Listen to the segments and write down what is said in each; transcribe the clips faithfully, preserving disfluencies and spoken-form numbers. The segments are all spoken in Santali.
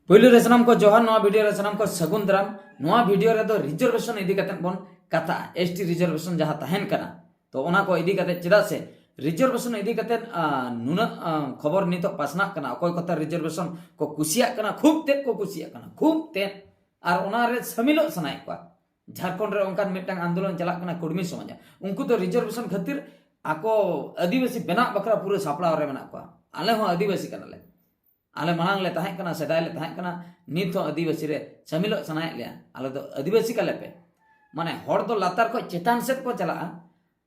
ᱯᱳᱭᱞᱳ ᱨᱮ ᱥᱟᱱᱟᱢ ᱠᱚ ᱡᱚᱦᱟᱨ, ᱱᱚᱣᱟ ᱵᱷᱤᱰᱤᱭᱳ ᱨᱮ ᱥᱟᱱᱟᱢ ᱠᱚ ᱥᱟᱹᱜᱩᱱ ᱫᱟᱨᱟᱢ᱾ ᱱᱚᱣᱟ ᱵᱷᱤᱰᱤᱭᱳ ᱨᱮᱫᱚ ᱨᱤᱡᱟᱨᱵᱷᱮᱥᱚᱱ ᱤᱫᱤ ᱠᱟᱛᱮ ᱵᱚᱱ ᱠᱟᱛᱷᱟᱜᱼᱟ, ᱮᱥᱴᱤ ᱨᱤᱡᱟᱨᱵᱷᱮᱥᱚᱱ ᱡᱟᱦᱟᱸ ᱛᱟᱦᱮᱱ ᱠᱟᱱᱟ᱾ ᱛᱚ ᱚᱱᱟ ᱠᱚ ᱤᱫᱤ ᱠᱟᱛᱮ, ᱪᱮᱫᱟᱜ ᱥᱮ ᱨᱤᱡᱟᱨᱵᱷᱮᱥᱚᱱ ᱤᱫᱤ ᱠᱟᱛᱮ ᱟᱸ, ᱱᱩᱱᱟᱹᱜ ᱟᱸ, ᱠᱷᱚᱵᱚᱨ ᱱᱤᱛᱚᱜ ᱯᱟᱥᱱᱟᱜ ᱠᱟᱱᱟ, ᱚᱠᱚᱭ ᱠᱚᱛᱮ ᱨᱤᱡᱟᱨᱵᱷᱮᱥᱚᱱ ᱠᱚ ᱠᱩᱥᱤᱭᱟᱜ ᱠᱟᱱᱟ, ᱠᱷᱩᱵ ᱛᱮᱫ ᱠᱚ ᱠᱩᱥᱤᱭᱟᱜ ᱠᱟᱱᱟ, ᱠᱷᱩᱵ ᱛᱮᱫ, ᱟᱨ ᱚᱱᱟᱨᱮ ᱥᱟᱹᱢᱤᱞᱚᱜ ᱥᱟᱱᱟᱭᱮᱫ ᱠᱚᱣᱟ᱾ ᱡᱷᱟᱲᱠᱷᱚᱸᱰ ᱨᱮ ᱚᱱᱠᱟᱱ ᱢᱤᱫᱴᱟᱝ ᱟᱱᱫᱳᱞᱚᱱ ᱪᱟᱞᱟᱜ ᱠᱟᱱᱟ ᱠᱩᱲᱢᱤ ᱥᱚᱢᱟᱡᱽᱟᱜ, ᱩᱱᱠᱩ ᱫᱚ ᱨᱤᱡᱟᱨᱵᱷᱮᱥᱚᱱ ᱠᱷᱟᱹᱛᱤᱨ ᱟᱠᱚ ᱟᱹᱫᱤᱵᱟᱹᱥᱤ ᱵᱮᱱᱟᱜ ᱵᱟᱠᱷᱨᱟ ᱯᱩᱨᱟᱹ ᱥᱟᱯᱲᱟᱣ ᱨᱮ ᱢᱮᱱᱟᱜ ᱠᱚᱣᱟ᱾ ᱟᱞᱮ ᱦᱚᱸ ᱟᱹᱫᱤᱵᱟᱹᱥᱤ ᱠᱟᱱᱟᱞᱮ, ᱟᱞᱮ ᱢᱟᱲᱟᱝ ᱞᱮ ᱛᱟᱦᱮᱸ ᱠᱟᱱᱟ, ᱥᱮᱫᱟᱭ ᱞᱮ ᱛᱟᱦᱮᱸ ᱠᱟᱱᱟ, ᱱᱤᱛ ᱦᱚᱸ ᱟᱹᱫᱤᱵᱟᱹᱥᱤ ᱨᱮ ᱥᱟᱹᱢᱤᱞᱚᱜ ᱥᱟᱱᱟᱭᱮᱫ ᱞᱮᱭᱟ, ᱟᱞᱮ ᱫᱚ ᱟᱹᱫᱤᱵᱟᱹᱥᱤ ᱠᱟᱞᱮ ᱯᱮ᱾ ᱢᱟᱱᱮ ᱦᱚᱲ ᱫᱚ ᱞᱟᱛᱟᱨ ᱠᱷᱚᱱ ᱪᱮᱛᱟᱱ ᱥᱮᱫ ᱠᱚ ᱪᱟᱞᱟᱜᱼᱟ,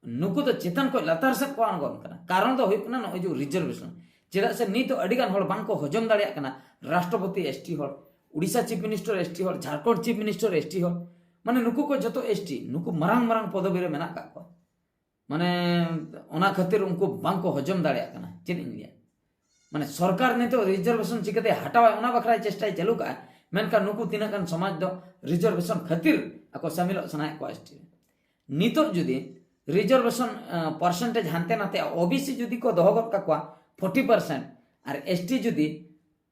ᱱᱩᱠᱩ ᱫᱚ ᱪᱮᱛᱟᱱ ᱠᱷᱚᱱ ᱞᱟᱛᱟᱨ ᱥᱮᱫ ᱠᱚ ᱟᱬᱜᱚᱱ ᱠᱟᱱᱟ᱾ ᱠᱟᱨᱚᱱ ᱫᱚ ᱦᱩᱭᱩᱜ ᱠᱟᱱᱟ ᱱᱚᱜᱼᱚᱭ ᱡᱮ ᱨᱤᱡᱟᱨᱵᱷᱮᱥᱚᱱ᱾ ᱪᱮᱫᱟᱜ ᱥᱮ ᱱᱤᱛ ᱦᱚᱸ ᱟᱹᱰᱤ ᱜᱟᱱ ᱦᱚᱲ ᱵᱟᱝ ᱠᱚ ᱦᱚᱡᱚᱢ ᱫᱟᱲᱮᱭᱟᱜ ᱠᱟᱱᱟ᱾ ᱨᱟᱥᱴᱨᱚᱯᱚᱛᱤ ᱮᱥᱴᱤ ᱦᱚᱲ, ᱩᱲᱤᱥᱥᱟ ᱪᱤᱯ ᱢᱤᱱᱤᱥᱴᱟᱨ ᱮᱥᱴᱤ ᱦᱚᱲ, ᱡᱷᱟᱲᱠᱷᱚᱸᱰ ᱪᱤᱯ ᱢᱤᱱᱤᱥᱴᱟᱨ ᱮᱥᱴᱤ ᱦᱚᱲ, ᱢᱟᱱᱮ ᱱᱩᱠᱩ ᱠᱚ ᱡᱚᱛᱚ ᱮᱥᱴᱤ, ᱱᱩᱠᱩ ᱢᱟᱨᱟᱝ ᱢᱟᱨᱟᱝ ᱯᱚᱫᱚᱵᱤ ᱨᱮ ᱢᱮᱱᱟᱜ ᱠᱟᱜ ᱠᱚᱣᱟ᱾ ᱢᱟᱱᱮ ᱚᱱᱟ ᱠᱷᱟᱹᱛᱤᱨ ᱩᱱᱠᱩ ᱵᱟᱝ ᱠᱚ ᱦᱚᱡᱚᱢ ᱫᱟᱲᱮᱭᱟᱜ ᱠᱟᱱᱟ᱾ ᱪᱮᱫ ᱤᱧ ᱞᱟᱹᱭᱟ, ᱢᱟᱱᱮ ᱥᱚᱨᱠᱟᱨ ᱱᱤᱛᱚᱜ ᱨᱤᱡᱟᱨᱵᱷᱮᱥᱚᱱ ᱪᱤᱠᱟᱹᱛᱮ ᱦᱟᱴᱟᱣᱟᱭ, ᱚᱱᱟ ᱵᱟᱠᱷᱨᱟ ᱪᱮᱥᱴᱟᱭ ᱪᱟᱹᱞᱩ ᱠᱟᱜᱼᱟ᱾ ᱢᱮᱱᱠᱷᱟᱱ ᱱᱩᱠᱩ ᱛᱤᱱᱟᱹᱜ ᱜᱟᱱ ᱥᱚᱢᱟᱡᱽ ᱫᱚ ᱨᱤᱡᱟᱨᱵᱷᱮᱥᱚᱱ ᱠᱷᱟᱹᱛᱤᱨ ᱟᱠᱚ ᱥᱟᱹᱢᱤᱞᱚᱜ ᱥᱟᱱᱟᱭᱮᱫ ᱠᱚᱣᱟ ᱮᱥᱴᱤ ᱨᱮ᱾ ᱱᱤᱛᱚᱜ ᱡᱩᱫᱤ ᱨᱤᱡᱟᱨᱵᱷᱮᱥᱚᱱ ᱯᱟᱨᱥᱮᱱᱴᱮᱡᱽ ᱦᱟᱱᱛᱮ ᱱᱟᱛᱮ, ᱳᱵᱤᱥᱤ ᱡᱩᱫᱤ ᱠᱚ ᱫᱚᱦᱚ ᱜᱚᱫ ᱠᱟᱠᱚᱣᱟ ᱯᱷᱳᱨᱴᱤ ᱯᱟᱨᱥᱮᱱᱴ, ᱟᱨ ᱮᱥᱴᱤ ᱡᱩᱫᱤ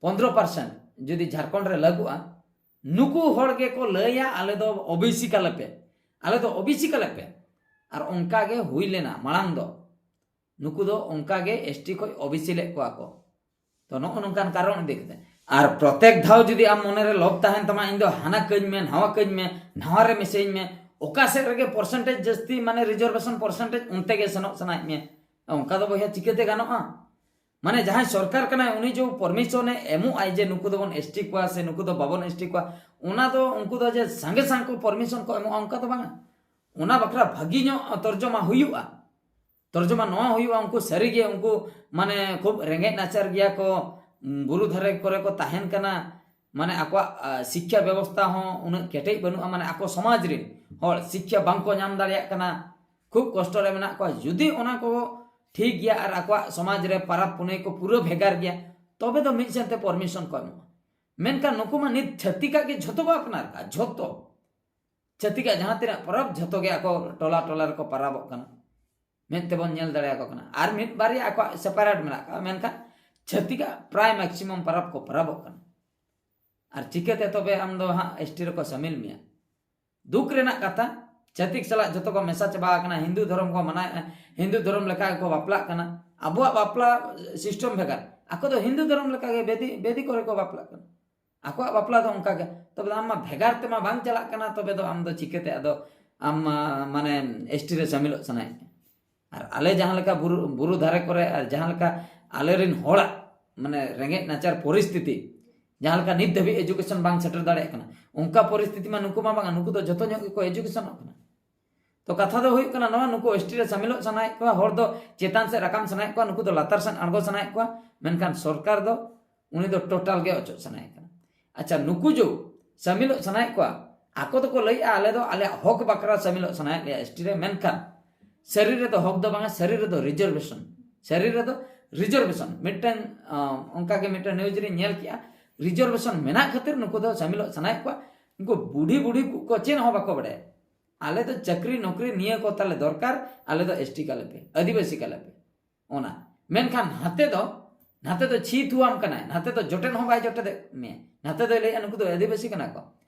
ᱯᱚᱱᱫᱽᱨᱚ ᱯᱟᱨᱥᱮᱱᱴ ᱡᱩᱫᱤ ᱡᱷᱟᱲᱠᱷᱚᱸᱰ ᱨᱮ ᱞᱟᱹᱜᱩᱜᱼᱟ, ᱱᱩᱠᱩ ᱦᱚᱲ ᱜᱮᱠᱚ ᱞᱟᱹᱭᱟ, "ᱟᱞᱮ ᱫᱚ ᱳᱵᱤᱥᱤ ᱠᱟᱞᱮ ᱯᱮ, ᱟᱞᱮ ᱫᱚ ᱳᱵᱤᱥᱤ ᱠᱟᱞᱮ ᱯᱮ᱾" ᱟᱨ ᱚᱱᱠᱟ ᱜᱮ ᱦᱩᱭ ᱞᱮᱱᱟ ᱢᱟᱲᱟᱝ ᱫᱚ᱾ ᱱᱩᱠᱩ ᱫᱚ ᱚᱱᱠᱟ ᱜᱮ ᱮᱥᱴᱤ ᱠᱷᱚᱱ ᱳᱵᱤᱥᱤ ᱞᱮᱫ ᱠᱚᱣᱟ ᱠᱚ᱾ ᱛᱚ ᱱᱚᱜᱼᱚ ᱱᱚᱝᱠᱟᱱ ᱠᱟᱨᱚᱱ ᱤᱫᱤ ᱠᱟᱛᱮ, ᱟᱨ ᱯᱨᱚᱛᱮᱠ ᱫᱷᱟᱣ ᱡᱩᱫᱤ ᱟᱢ ᱢᱚᱱᱮᱨᱮ ᱞᱳᱵᱷ ᱛᱟᱦᱮᱱ ᱛᱟᱢᱟ, "ᱤᱧ ᱫᱚ ᱦᱟᱱᱟ ᱠᱟᱹᱧ ᱢᱮ, ᱱᱟᱣᱟ ᱠᱟᱹᱧ ᱢᱮ, ᱱᱟᱣᱟ ᱨᱮ ᱢᱮᱥᱟᱧ ᱢᱮ, ᱚᱠᱟ ᱥᱮᱫ ᱨᱮᱜᱮ ᱯᱟᱨᱥᱮᱱᱴᱮᱡᱽ ᱡᱟᱹᱥᱛᱤ, ᱢᱟᱱᱮ ᱨᱤᱡᱟᱨᱵᱷᱮᱥᱚᱱ ᱯᱟᱨᱥᱮᱱᱴᱮᱡᱽ, ᱚᱱᱛᱮ ᱜᱮ ᱥᱮᱱᱚᱜ ᱥᱟᱱᱟᱭᱮᱫ ᱢᱮᱭᱟ", ᱚᱱᱠᱟ ᱫᱚ ᱵᱚᱭᱦᱟ ᱪᱤᱠᱟᱹᱛᱮ ᱜᱟᱱᱚᱜᱼᱟ? ᱢᱟᱱᱮ ᱡᱟᱦᱟᱸᱭ ᱥᱚᱨᱠᱟᱨ ᱠᱟᱱᱟᱭ, ᱩᱱᱤ ᱡᱮ ᱯᱟᱨᱢᱤᱥᱚᱱᱮ ᱮᱢᱚᱜ ᱟᱭ ᱡᱮ ᱱᱩᱠᱩ ᱫᱚᱵᱚᱱ ᱮᱥᱴᱤ ᱠᱚᱣᱟ ᱥᱮ ᱱᱩᱠᱩ ᱫᱚ ᱵᱟᱵᱚᱱ ᱮᱥᱴᱤ ᱠᱚᱣᱟ, ᱚᱱᱟ ᱫᱚ ᱩᱱᱠᱩ ᱫᱚ ᱡᱮ ᱥᱟᱸᱜᱮ ᱥᱟᱝ ᱠᱚ ᱯᱟᱨᱢᱤᱥᱚᱱ ᱠᱚ ᱮᱢᱚᱜᱼᱟ, ᱚᱱᱠᱟ ᱫᱚ ᱵᱟᱝᱟ᱾ ᱚᱱᱟ ᱵᱟᱠᱷᱨᱟ ᱵᱷᱟᱹᱜᱤ ᱧᱚᱜ ᱛᱚᱨᱡᱚᱢᱟ ᱦᱩᱭᱩᱜᱼᱟ᱾ ᱛᱚᱨᱡᱚᱢᱟ ᱱᱚᱣᱟ ᱦᱩᱭᱩᱜᱼᱟ, ᱩᱱᱠᱩ ᱥᱟᱹᱨᱤᱜᱮ ᱩᱱᱠᱩ ᱢᱟᱱᱮ ᱠᱷᱩᱵ ᱨᱮᱸᱜᱮᱡ ᱱᱟᱪᱟᱨ ᱜᱮᱭᱟ ᱠᱚ, ᱩᱸ, ᱵᱩᱨᱩ ᱫᱷᱟᱨᱮ ᱠᱚᱨᱮ ᱠᱚ ᱛᱟᱦᱮᱱ ᱠᱟᱱᱟ, ᱢᱟᱱᱮ ᱟᱠᱚᱣᱟᱜ, ᱟ, ᱥᱤᱠᱠᱷᱟ ᱵᱮᱵᱚᱥᱛᱷᱟ ᱦᱚᱸ ᱩᱱᱟᱹᱜ ᱠᱮᱴᱮᱡ ᱵᱟᱹᱱᱩᱜᱼᱟ, ᱢᱟᱱᱮ ᱟᱠᱚ ᱥᱚᱢᱟᱡᱽ ᱨᱮᱱ ᱦᱚᱲ ᱥᱤᱠᱠᱷᱟ ᱵᱟᱝᱠᱚ ᱧᱟᱢ ᱫᱟᱲᱮᱭᱟᱜ ᱠᱟᱱᱟ, ᱠᱷᱩᱵ ᱠᱚᱥᱴᱚ ᱨᱮ ᱢᱮᱱᱟᱜ ᱠᱚᱣᱟ᱾ ᱡᱩᱫᱤ ᱚᱱᱟ ᱠᱚ ᱴᱷᱤᱠ ᱜᱮᱭᱟ ᱟᱨ ᱟᱠᱚᱣᱟᱜ ᱥᱚᱢᱟᱡᱽ ᱨᱮ ᱯᱟᱨᱟᱵᱽ ᱯᱩᱱᱟᱹᱭ ᱠᱚ ᱯᱩᱨᱟᱹ ᱵᱷᱮᱜᱟᱨ ᱜᱮᱭᱟ, ᱛᱚᱵᱮ ᱫᱚ ᱢᱤᱫ ᱥᱮᱱᱛᱮ ᱯᱟᱨᱢᱤᱥᱚᱱ ᱠᱚ ᱮᱢᱚᱜᱼᱟ᱾ ᱢᱮᱱᱠᱷᱟᱱ ᱱᱩᱠᱩ ᱢᱟ ᱱᱤᱛ ᱪᱷᱟᱹᱛᱤᱠᱟᱜ ᱜᱮ ᱡᱷᱚᱛᱚ ᱠᱚ ᱟᱯᱱᱟᱨ ᱠᱟᱜᱼᱟ, ᱡᱷᱚᱛᱚ᱾ ᱪᱷᱟᱹᱛᱤᱠᱟᱜ ᱡᱟᱦᱟᱸ ᱛᱤᱱᱟᱹᱜ ᱯᱚᱨᱚᱵᱽ, ᱡᱷᱚᱛᱚ ᱜᱮ ᱟᱠᱚ ᱴᱚᱞᱟ ᱴᱚᱞᱟ ᱨᱮᱠᱚ ᱯᱟᱨᱟᱵᱚᱜ ᱠᱟᱱᱟ, ᱢᱮᱫ ᱛᱮᱵᱚᱱ ᱧᱮᱞ ᱫᱟᱲᱮᱭᱟᱠᱚ ᱠᱟᱱᱟ᱾ ᱟᱨ ᱢᱤᱫ ᱵᱟᱨᱭᱟ ᱟᱠᱚᱣᱟᱜ ᱥᱮᱯᱟᱨᱮᱴ ᱢᱮᱱᱟᱜ ᱠᱟᱜᱼᱟ, ᱢᱮᱱᱠᱷᱟᱱ ᱪᱷᱟᱹᱛᱤᱠᱟᱜ ᱯᱨᱟᱭ ᱢᱮᱠᱥᱤᱢᱟᱢ ᱯᱟᱨᱟᱵᱽ ᱠᱚ ᱯᱟᱨᱟᱵᱚᱜ ᱠᱟᱱᱟ᱾ ᱟᱨ ᱪᱤᱠᱟᱹᱛᱮ ᱛᱚᱵᱮ ᱟᱢ ᱫᱚ ᱦᱟᱸᱜ ᱮᱥᱴᱤ ᱨᱮᱠᱚ ᱥᱟᱢᱤᱞ ᱢᱮᱭᱟ? ᱫᱩᱠ ᱨᱮᱱᱟᱜ ᱠᱟᱛᱷᱟ, ᱪᱷᱟᱹᱛᱤᱠ ᱥᱟᱞᱟᱜ ᱡᱚᱛᱚ ᱠᱚ ᱢᱮᱥᱟ ᱪᱟᱵᱟ ᱟᱠᱟᱱᱟ, ᱦᱤᱱᱫᱩ ᱫᱷᱚᱨᱚᱢ ᱠᱚ ᱢᱟᱱᱟᱣᱮᱫᱼᱟ, ᱦᱤᱱᱫᱩ ᱫᱷᱚᱨᱚᱢ ᱞᱮᱠᱟ ᱜᱮᱠᱚ ᱵᱟᱯᱞᱟᱜ ᱠᱟᱱᱟ᱾ ᱟᱵᱚᱣᱟᱜ ᱵᱟᱯᱞᱟ ᱥᱤᱥᱴᱮᱢ ᱵᱷᱮᱜᱟᱨ, ᱟᱠᱚ ᱫᱚ ᱦᱤᱱᱫᱩ ᱫᱷᱚᱨᱚᱢ ᱞᱮᱠᱟ ᱜᱮ ᱵᱮᱫᱤ ᱵᱮᱫᱤ ᱠᱚᱨᱮ ᱠᱚ ᱵᱟᱯᱞᱟᱜ ᱠᱟᱱᱟ᱾ ᱟᱠᱚᱣᱟᱜ ᱵᱟᱯᱞᱟ ᱫᱚ ᱚᱱᱠᱟ ᱜᱮ᱾ ᱛᱚᱵᱮ ᱫᱚ ᱟᱢ ᱢᱟ ᱵᱷᱮᱜᱟᱨ ᱛᱮᱢᱟ ᱵᱟᱝ ᱪᱟᱞᱟᱜ ᱠᱟᱱᱟ, ᱛᱚᱵᱮ ᱫᱚ ᱟᱢ ᱫᱚ ᱪᱤᱠᱟᱹᱛᱮ ᱟᱫᱚ ᱟᱢ ᱢᱟ, ᱢᱟᱱᱮ, ᱮᱥᱴᱤ ᱨᱮ ᱥᱟᱢᱤᱞᱚᱜ ᱥᱟᱱᱟᱭᱮᱫ ᱢᱮᱭᱟ? ᱟᱨ ᱟᱞᱮ ᱡᱟᱦᱟᱸ ᱞᱮᱠᱟ ᱵᱩᱨᱩ ᱵᱩᱨᱩ ᱫᱷᱟᱨᱮ ᱠᱚᱨᱮ ᱟᱨ ᱡᱟᱦᱟᱸ ᱞᱮᱠᱟ ᱟᱞᱮᱨᱮᱱ ᱦᱚᱲᱟᱜ, ᱢᱟᱱᱮ, ᱨᱮᱸᱜᱮᱡ ᱱᱟᱪᱟᱨ ᱯᱚᱨᱤᱥᱛᱷᱤᱛᱤ, ᱡᱟᱦᱟᱸ ᱞᱮᱠᱟ ᱱᱤᱛ ᱫᱷᱟᱹᱵᱤᱡ ᱮᱡᱩᱠᱮᱥᱚᱱ ᱵᱟᱝ ᱥᱮᱴᱮᱨ ᱫᱟᱲᱮᱭᱟᱜ ᱠᱟᱱᱟ, ᱚᱱᱠᱟ ᱯᱚᱨᱤᱥᱛᱷᱤᱛᱤ ᱢᱟ ᱱᱩᱠᱩ ᱢᱟ ᱵᱟᱝᱟ, ᱱᱩᱠᱩ ᱫᱚ ᱡᱚᱛᱚ ᱧᱚᱜ ᱜᱮᱠᱚ ᱮᱡᱩᱠᱮᱥᱚᱱᱚᱜ ᱠᱟᱱᱟ᱾ ᱛᱚ ᱠᱟᱛᱷᱟ ᱫᱚ ᱦᱩᱭᱩᱜ ᱠᱟᱱᱟ, ᱱᱚᱣᱟ ᱱᱩᱠᱩ ᱮᱥᱴᱤ ᱨᱮ ᱥᱟᱢᱤᱞᱚᱜ ᱥᱟᱱᱟᱭᱮᱫ ᱠᱚᱣᱟ, ᱦᱚᱲ ᱫᱚ ᱪᱮᱛᱟᱱ ᱥᱮᱫ ᱨᱟᱠᱟᱵ ᱥᱟᱱᱟᱭᱮᱫ ᱠᱚᱣᱟ, ᱱᱩᱠᱩ ᱫᱚ ᱞᱟᱛᱟᱨ ᱥᱮᱫ ᱟᱬᱜᱚ ᱥᱟᱱᱟᱭᱮᱫ ᱠᱚᱣᱟ, ᱢᱮᱱᱠᱷᱟᱱ ᱥᱚᱨᱠᱟᱨ ᱫᱚ ᱩᱱᱤ ᱫᱚ ᱴᱳᱴᱟᱞ ᱜᱮ ᱚᱪᱚᱜ ᱥᱟᱱᱟᱭᱮ ᱠᱟᱱᱟ᱾ ᱟᱪᱪᱷᱟ, ᱱᱩᱠᱩ ᱡᱚ ᱥᱟᱢᱤᱞᱚᱜ ᱥᱟᱱᱟᱭᱮᱫ ᱠᱚᱣᱟ, ᱟᱠᱚ ᱫᱚᱠᱚ ᱞᱟᱹᱭᱮᱜᱼᱟ, "ᱟᱞᱮ ᱫᱚ ᱟᱞᱮᱭᱟᱜ ᱦᱚᱠ ᱵᱟᱠᱷᱨᱟ ᱥᱟᱢᱤᱞᱚᱜ ᱥᱟᱱᱟᱭᱮᱫ ᱞᱮᱭᱟ ᱮᱥᱴᱤ ᱨᱮ", ᱢᱮᱱᱠᱷᱟᱱ ᱥᱟᱹᱨᱤ ᱨᱮᱫᱚ ᱦᱚᱠ ᱫᱚ ᱵᱟᱝᱟ, ᱥᱟᱹᱨᱤ ᱨᱮᱫᱚ ᱨᱤᱡᱟᱨᱵᱷᱮᱥᱚᱱ, ᱥᱟᱹᱨᱤ ᱨᱮᱫᱚ ᱨᱤᱡᱟᱨᱵᱷᱮᱥᱚᱱ᱾ ᱢᱤᱫᱴᱟᱝ, ᱟᱸ, ᱚᱱᱠᱟᱜᱮ ᱢᱤᱫᱴᱟᱝ ᱱᱤᱭᱩᱡᱽ ᱨᱤᱧ ᱧᱮᱞ ᱠᱮᱜᱼᱟ, ᱨᱤᱡᱟᱨᱵᱷᱮᱥᱚᱱ ᱢᱮᱱᱟᱜ ᱠᱷᱟᱹᱛᱤᱨ ᱱᱩᱠᱩ ᱫᱚ ᱥᱟᱢᱤᱞᱚᱜ ᱥᱟᱱᱟᱭᱮᱫ ᱠᱚᱣᱟ᱾ ᱩᱱᱠᱩ ᱵᱩᱰᱷᱤ ᱵᱩᱰᱷᱤ ᱠᱚ ᱪᱮᱫ ᱦᱚᱸ ᱵᱟᱠᱚ ᱵᱟᱲᱟᱭᱟ᱾ "ᱟᱞᱮ ᱫᱚ ᱪᱟᱹᱠᱨᱤ ᱱᱚᱠᱨᱤ ᱱᱤᱭᱟᱹ ᱠᱚ ᱛᱟᱞᱮ ᱫᱚᱨᱠᱟᱨ, ᱟᱞᱮ ᱫᱚ ᱮᱥᱴᱤ ᱠᱟᱞᱮ ᱯᱮ, ᱟᱹᱫᱤᱵᱟᱹᱥᱤ ᱠᱟᱞᱮ ᱯᱮ", ᱚᱱᱟ᱾ ᱢᱮᱱᱠᱷᱟᱱ ᱱᱟᱛᱮ ᱫᱚ, ᱱᱟᱛᱮ ᱫᱚ ᱪᱷᱤ ᱛᱷᱩᱣᱟᱢ ᱠᱟᱱᱟᱭ, ᱱᱟᱛᱮ ᱫᱚ ᱡᱚᱴᱮᱫ ᱦᱚᱸ ᱵᱟᱭ ᱡᱚᱴᱮᱫᱮᱫ ᱢᱮᱭᱟ, ᱱᱟᱛᱮ ᱫᱚᱭ ᱞᱟᱹᱭᱮᱜᱼᱟ, "ᱱᱩᱠᱩ ᱫᱚ ᱟᱹᱫᱤᱵᱟᱹᱥᱤ ᱠᱟᱱᱟ ᱠᱚ᱾"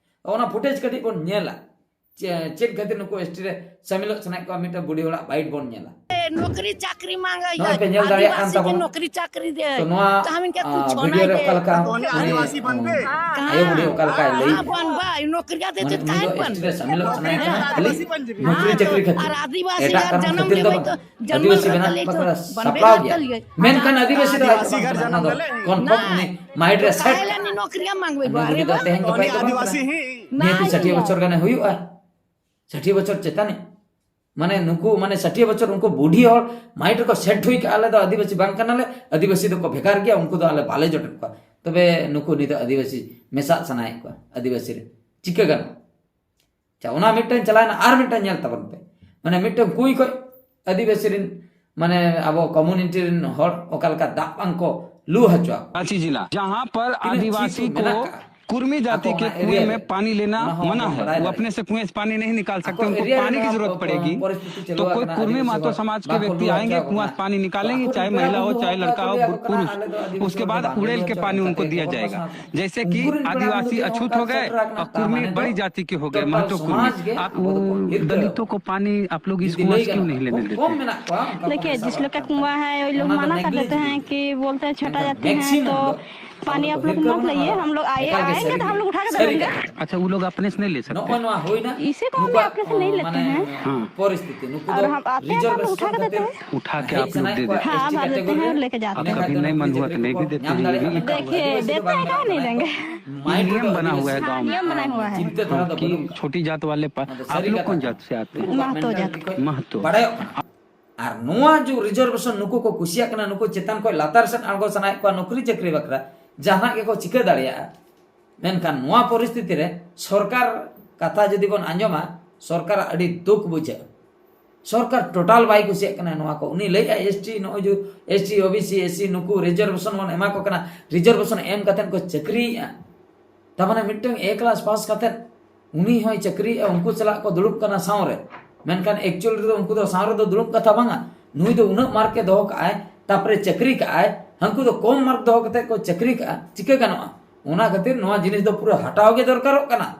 ᱚᱱᱟ ᱯᱷᱩᱴᱮᱡᱽ ᱠᱟᱹᱴᱤᱡ ᱵᱚᱱ ᱧᱮᱞᱟ, ᱪᱮ-, ᱪᱮᱫ ᱠᱷᱟᱹᱛᱤᱨ ᱱᱩᱠᱩ ᱮᱥᱴᱤ ᱨᱮ ᱥᱟᱢᱤᱞᱚᱜ ᱥᱟᱱᱟᱭᱮᱫ ᱠᱚᱣᱟ, ᱢᱤᱫᱴᱟᱝ ᱵᱩᱰᱷᱤ ᱦᱚᱲᱟᱜ ᱵᱟᱭᱤᱴ ᱵᱚᱱ ᱧᱮᱞᱟ᱾ ए, नौकरी चाकरी मांगा नौकरी चाकरी दे। तो ᱱᱚᱣᱟ, ᱠᱟᱦᱟᱢᱤᱱ ᱠᱮ ᱛᱩᱢ ᱪᱷᱚᱱᱟ ᱵᱷᱤᱰᱤᱭᱳ ᱨᱮ ᱫᱮ। ᱚᱠᱟ ᱞᱮᱠᱟ ᱩᱱᱤ, ᱟᱹᱫᱤᱵᱟᱹᱥᱤ ᱵᱟᱝ ᱯᱮ? ᱟᱭᱳ ᱵᱩᱰᱷᱤ ᱚᱠᱟ ᱞᱮᱠᱟᱭ ᱞᱟᱹᱭ ᱠᱮᱫᱟ᱾ ᱵᱟᱝ, ᱵᱟᱝ, ᱱᱚᱠᱨᱤ ᱠᱟᱛᱮ ᱢᱟᱱᱮ ᱩᱱᱤ ᱫᱚ ᱠᱟᱦᱟᱱ ᱮᱥᱴᱤ ᱨᱮ ᱥᱟᱢᱤᱞᱚᱜ ᱥᱟᱱᱟᱭᱮ ᱠᱟᱱᱟ, ᱠᱷᱟᱹᱞᱤ ᱟᱹᱫᱤᱵᱟᱹᱥᱤ ᱱᱚᱠᱨᱤ ᱪᱟᱹᱠᱨᱤ ᱠᱷᱟᱹᱛᱤᱨ᱾ ᱟᱨ ᱟᱹᱫᱤᱵᱟᱹᱥᱤ ᱮᱴᱟᱜ ᱟᱨ ᱠᱟᱨᱚᱱ ᱡᱟᱱᱟᱢ ᱠᱷᱟᱹᱛᱤᱨ ᱫᱚ ᱞᱮ ᱵᱟᱝ᱾ ᱵᱟᱹᱭ ᱛᱚ ᱡᱟᱱᱟᱢ ᱟᱹᱫᱤᱵᱟᱹᱥᱤ ᱞᱮ ᱵᱮᱱᱟᱜ ᱵᱟᱹᱭ ᱵᱟᱠᱷᱨᱟ ᱛᱚ ᱡᱟᱱᱟᱢ ᱥᱟᱯᱲᱟᱣ ᱞᱮ ᱜᱮᱭᱟ᱾ ᱵᱟᱹᱭ ᱛᱚ ᱢᱮᱱᱠᱷᱟᱱ ᱟᱹᱫᱤᱵᱟᱹᱥᱤ ᱫᱚ ᱟᱡ ᱫᱚ ᱵᱟᱝ ᱠᱟᱱᱟ, ᱚᱱᱟ ᱫᱚ ᱠᱚᱱᱯᱷᱟᱨᱢ ᱩᱱᱤ ᱢᱟᱭᱤᱱᱰ ᱨᱮ ᱥᱮᱴ ᱠᱟᱱᱟ᱾ ᱩᱱᱤ ᱵᱩᱰᱷᱤ ᱫᱚ ᱛᱮᱦᱮᱧ ᱫᱚ ᱵᱟᱭ ᱫᱚ ᱵᱟᱝ ᱠᱟᱱᱟ᱾ ᱱᱤᱭᱟᱹ ᱛᱚ ᱥᱟᱴᱷᱤᱭᱟᱹ ᱵᱚᱪᱷᱚᱨ ᱜᱟᱱᱮ ᱦᱩᱭᱩᱜᱼᱟ, ᱥᱟᱴᱷᱤᱭᱟᱹ ᱵᱚᱪᱷᱚᱨ ᱪᱮᱛᱟᱱᱮ᱾ ᱢᱟᱱᱮ ᱱᱩᱠᱩ, ᱢᱟᱱᱮ ᱥᱟᱴᱷᱤᱭᱟᱹ ᱵᱚᱪᱷᱚᱨ ᱩᱱᱠᱩ ᱵᱩᱰᱷᱤ ᱦᱚᱲ ᱢᱟᱭᱤᱱᱰ ᱨᱮᱠᱚ ᱥᱮᱴ ᱦᱩᱭ ᱠᱟᱜᱼᱟ, "ᱟᱞᱮ ᱫᱚ ᱟᱹᱫᱤᱵᱟᱹᱥᱤ ᱵᱟᱝ ᱠᱟᱱᱟᱞᱮ, ᱟᱹᱫᱤᱵᱟᱹᱥᱤ ᱫᱚᱠᱚ ᱵᱷᱮᱜᱟᱨ ᱜᱮᱭᱟ, ᱩᱱᱠᱩ ᱫᱚ ᱟᱞᱮ ᱵᱟᱞᱮ ᱡᱚᱴᱮᱫ ᱠᱚᱣᱟ, ᱛᱚᱵᱮ ᱱᱩᱠᱩ ᱱᱤᱛᱚᱜ ᱟᱹᱫᱤᱵᱟᱹᱥᱤ ᱢᱮᱥᱟᱜ ᱥᱟᱱᱟᱭᱮᱫ ᱠᱚᱣᱟ ᱟᱹᱫᱤᱵᱟᱹᱥᱤ ᱨᱮ, ᱪᱤᱠᱟᱹ ᱜᱟᱱᱚᱜᱼᱟ?" ᱟᱪᱪᱷᱟ, ᱚᱱᱟ ᱢᱤᱫᱴᱟᱝ ᱪᱟᱞᱟᱣᱮᱱᱟ, ᱟᱨ ᱢᱤᱫᱴᱟᱝ ᱧᱮᱞ ᱛᱟᱵᱚᱱ ᱯᱮ, ᱢᱟᱱᱮ ᱢᱤᱫᱴᱟᱝ ᱠᱩᱸᱭ ᱠᱷᱚᱡ ᱟᱹᱫᱤᱵᱟᱹᱥᱤ ᱨᱮᱱ, ᱢᱟᱱᱮ ᱟᱵᱚ ᱠᱚᱢᱩᱱᱤᱴᱤ ᱨᱮᱱ ᱦᱚᱲ ᱚᱠᱟ ᱞᱮᱠᱟ ᱫᱟᱜ ᱵᱟᱝ ᱠᱚ ᱞᱩ ᱦᱚᱪᱚ ᱟᱠᱚ᱾ रांची जिला, जहां पर ᱛᱤᱱᱟᱹᱜ ᱪᱷᱤ ᱟᱹᱫᱤᱵᱟᱹᱥᱤ ᱛᱷᱩ ᱠᱚ ᱢᱮᱱᱟᱜ ᱠᱟᱜᱼᱟ᱾ कुर्मी जाति के कुएं में पानी लेना मना है। वो अपने से कुएं से पानी नहीं निकाल सकते, उनको पानी की जरूरत पड़ेगी। तो कोई कुर्मी महतो समाज के व्यक्ति आएंगे, कुआं से पानी निकालेंगे, चाहे महिला हो, चाहे लड़का हो, पुरुष। उसके बाद उड़ेल के पानी उनको दिया जाएगा। जैसे कि आदिवासी अछूत हो गए और कुर्मी बड़ी जाति के हो गए, महतो कुर्मी। आप दलितों को पानी आप लोग इस कुआं से क्यों नहीं लेने देते? देखिए, जिस लोग का कुआं है, वो लोग मना कर देते हैं कि बोलते हैं, "छोटा जाति है, तो पानी आप लोग मत लाइए, हम लोग आए, आएंगे तो हम लोग उठा के दे देंगे।" अच्छा, वो लोग अपने से नहीं ले सकते? इसे तो हम अपने से नहीं लेते हैं। हाँ। और हम आते हैं तो हम लोग उठा के देते हैं। उठा के आप लोग दे देते हैं। हाँ, भर देते हैं और लेके जाते हैं। कभी नहीं मन हुआ तो नहीं भी देते हैं, ये भी। देखिए, देते हैं, क्या नहीं देंगे? नियम बना हुआ है गाँव में। नियम बना हुआ है। हाँ, कि छोटी जात वाले पा-, आप लोग कौन जात से आते हैं? महतो जात। महतो। ᱟᱨ ᱱᱚᱣᱟ ᱡᱮ ᱨᱤᱡᱟᱨᱵᱷᱮᱥᱚᱱ ᱱᱩᱠᱩ ᱠᱚ ᱠᱩᱥᱤᱭᱟᱜ ᱠᱟᱱᱟ, ᱱᱩᱠᱩ ᱪᱮᱛᱟᱱ ᱠᱷᱚᱱ ᱞᱟᱛᱟᱨ ᱥᱮᱫ ᱟᱬᱜᱚ ᱥᱟᱱᱟᱭᱮᱫ ᱠᱚᱣᱟ, ᱱᱚᱠᱨᱤ ᱪᱟᱹᱠᱨᱤ ᱵᱟᱠᱷᱨᱟ ᱡᱟᱦᱟᱱᱟᱜ ᱜᱮᱠᱚ ᱪᱤᱠᱟᱹ ᱫᱟᱲᱮᱭᱟᱜᱼᱟ᱾ ᱢᱮᱱᱠᱷᱟᱱ ᱱᱚᱣᱟ ᱯᱚᱨᱤᱥᱛᱷᱤᱛᱤ ᱨᱮ ᱥᱚᱨᱠᱟᱨ ᱠᱟᱛᱷᱟ ᱡᱩᱫᱤ ᱵᱚᱱ ᱟᱸᱡᱚᱢᱟ, ᱥᱚᱨᱠᱟᱨᱟᱜ ᱟᱹᱰᱤ ᱫᱩᱠ ᱵᱩᱡᱷᱟᱹᱜᱼᱟ᱾ ᱥᱚᱨᱠᱟᱨ ᱴᱳᱴᱟᱞ ᱵᱟᱭ ᱠᱩᱥᱤᱭᱟᱜ ᱠᱟᱱᱟ ᱱᱚᱣᱟ ᱠᱚ᱾ ᱩᱱᱤ ᱞᱟᱹᱭᱮᱫᱼᱟᱭ, "ᱮᱥ ᱴᱤ, ᱱᱚᱜᱼᱚᱭ ᱡᱮ S T, O B C, S C ᱱᱩᱠᱩ ᱨᱤᱡᱟᱨᱵᱷᱮᱥᱚᱱ ᱵᱚᱱ ᱮᱢᱟ ᱠᱚ ᱠᱟᱱᱟ, ᱨᱤᱡᱟᱨᱵᱷᱮᱥᱚᱱ ᱮᱢ ᱠᱟᱛᱮᱫ ᱠᱚ ᱪᱟᱹᱠᱨᱤᱭᱮᱫᱼᱟ᱾" ᱛᱟᱨ ᱢᱟᱱᱮ ᱢᱤᱫᱴᱟᱝ ᱮ ᱠᱞᱟᱥ ᱯᱟᱥ ᱠᱟᱛᱮᱫ ᱩᱱᱤ ᱦᱚᱸᱭ ᱪᱟᱹᱠᱨᱤᱭᱮᱫᱼᱟ, ᱩᱱᱠᱩ ᱥᱟᱞᱟᱜ ᱠᱚ ᱫᱩᱲᱩᱵ ᱠᱟᱱᱟ ᱥᱟᱶᱨᱮ, ᱢᱮᱱᱠᱷᱟᱱ ᱮᱠᱪᱩᱭᱟᱞ ᱨᱮᱫᱚ ᱩᱱᱠᱩ ᱫᱚ ᱥᱟᱶ ᱨᱮᱫᱚ ᱫᱩᱲᱩᱵ ᱠᱟᱛᱷᱟ ᱵᱟᱝᱟ᱾ ᱱᱩᱭ ᱫᱚ ᱩᱱᱟᱹᱜ ᱢᱟᱨᱠ ᱮ ᱫᱚᱦᱚ ᱠᱟᱜᱼᱟᱭ, ᱛᱟᱨᱯᱚᱨᱮ ᱪᱟᱹᱠᱨᱤ ᱠᱟᱜᱼᱟᱭ, ᱦᱟᱹᱱᱠᱩ ᱫᱚ ᱠᱚᱢ ᱢᱟᱨᱠ ᱫᱚᱦᱚ ᱠᱟᱛᱮᱫ ᱠᱚ ᱪᱟᱹᱠᱨᱤ ᱠᱟᱜᱼᱟ, ᱪᱤᱠᱟᱹ ᱜᱟᱱᱚᱜᱼᱟ? ᱚᱱᱟ ᱠᱷᱟᱹᱛᱤᱨ ᱱᱚᱣᱟ ᱡᱤᱱᱤᱥ ᱫᱚ ᱯᱩᱨᱟᱹ ᱦᱟᱴᱟᱣ ᱜᱮ ᱫᱚᱨᱠᱟᱨᱚᱜ ᱠᱟᱱᱟ᱾